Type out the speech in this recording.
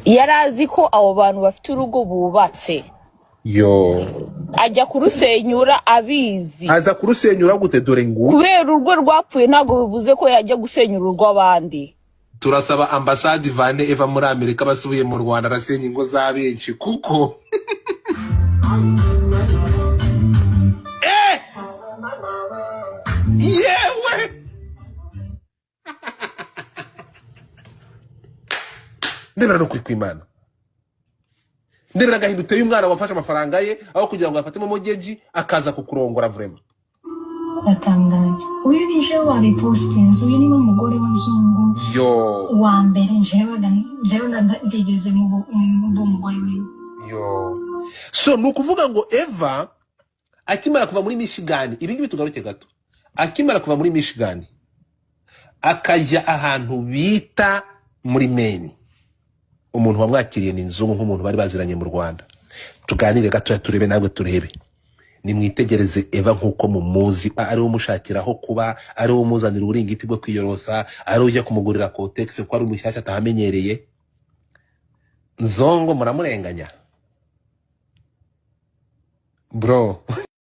Yari azi ko abo bantu bafite urugo bubatse. Yo. Ajya kurusenyura abizi. Aza kurusenyura gute? Dore ngo Kubera urwo rwapfuye ntabwo bivuze ko yajya gusenyura urw'abandi. Turasaba ambasade ivane Eva muri Amerika, basubiye mu Rwanda arasenya ingo za benshi kuko yewe ndebera no kuri kwimana, ndebera agahinda uteye umwana wafashe amafaranga ye aho kugira ngo afatemo umugeji akaza kukurongora vrema. Ndatangaye, uyu ni jewe wabipostinze, uyu niwe mugore w'inzungu Yo. wa mbere njyewe ndigeze mu mugore wiwe. Yo, so ni ukuvuga ngo Eva akimara kuva muri Michigan, ibi ngibi tugaruke gato, akimara kuva muri Michigan akajya ahantu bita muri Maine, umuntu wamwakiriye ni inzungu nk'umuntu bari baziranye mu Rwanda. Tuganire gatoya, turebe nawe, turebe, nimwitegereze Eva nk'uko mumuzi, ariwe umushakiraho kuba, ariwe umuzanira uburingiti bwo kwiyorosa, ariwe ujya kumugurira kotegisi kuko ari umushyashya atahamenyereye. Nzongo muramurenganya bro.